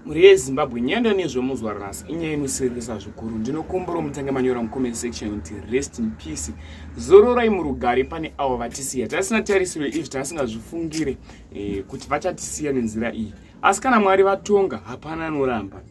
Mhuri yeZimbabwe, nyaya nezvemuzuva ranhasi inyaya inosiririsa zvikuru. Ndinokumbura mutange manyora mucomment section kuti rest in peace, zororai murugare. Pane avo vatisiya tasina tarisiro izvi, tasingazvifungire kuti vachatisiya nenzira iyi, asi kana Mwari vatonga hapana anoramba.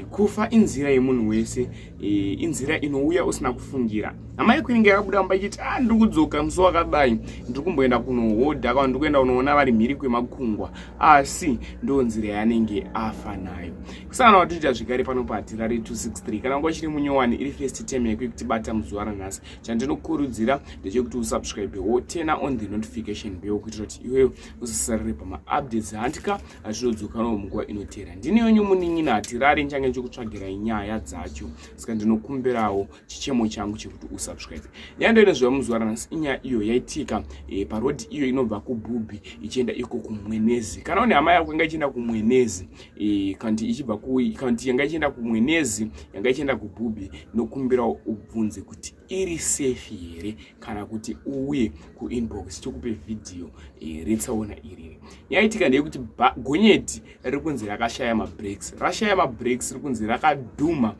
Kufa inzira yemunhu wese, inzira inouya usina kufungira. Hama yako inenge yakabuda mumba ichiti, "A, ndiri kudzoka musi wakadai, ndiri kumboenda kunohodha kana ndiri kuenda kunoona vari mhiri kwemakungwa," asi ndo nzira yaanenge afa nayo. Kusangana watoita zvekare pano paHatirari 263. Kana wanga uchiri munyowani, iri first time yako yekutibata muzuva ranhasi, chandinokurudzira ndechekuti usubscribe, woturn on the notification bell kuitira kuti iweyo usasarire pamaupdates handika atinodzoka nawo munguva inotera. Ndini wenyu munin'ina Hatirari, nichange ndichikutsvagirai nyaya dzacho, saka ndinokumbirawo chichemo changu chekuti usubscribe. Nyaya ndoinezveva muzuva ranhasi inyaya iyo yaitika parodhi iyo inobva kuBhubhi ichienda iko kuMwenezi. Kana une hama yako yanga ichienda kuMwenezi, kanti ichibva, kanti yanga ichienda kuMwenezi, yanga ichienda kuBhubhi, nokumbirawo ubvunze kuti iri safe here, kana kuti uuye kuinbox tokupe vhidhiyo retsaona iriri. Yaitika ndeyekuti gonyeti riri kunzi rakashaya mabrakes, rashaya mabrakes, riri kunzi rakadhuma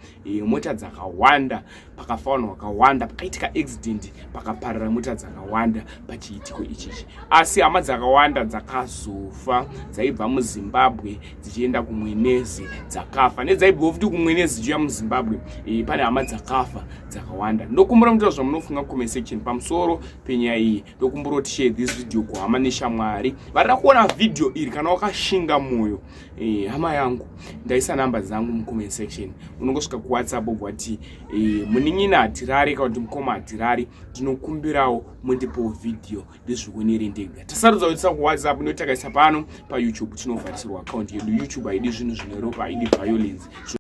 mota dzakawanda, pakafa vanhu vakawanda, pakaitika accident, pakaparara mota dzakawanda pachiitiko ichichi. Asi hama dzakawanda dzakazofa dzaibva muZimbabwe dzichienda kuMwenezi dzakafa, nedzaibvawo futi kuMwenezi dzichiuya muZimbabwe, pane hama dzakafa dzakawanda. Ndokumbura mutaura zvamunofunga comment section pamusoro penyaya iyi. Ndokumbura kuti share this video kuhama neshamwari varida kuona vhidhiyo iri. Kana wakashinga mwoyo, hama yangu, ndaisa namba dzangu mucomment section. Unongosvika kuWhatsApp obva wati, "Munin'ina Hatirari," kana kuti, "Mukoma Hatirari, ndinokumbirawo mundipowo vhidhiyo ndizvionere ndega." Tasarudza kuitisa kuWhatsApp nekuti takaisa pano paYouTube tinovharisirwa akaunti yedu. YouTube haidi zvinhu zvine ropa, haidi violence.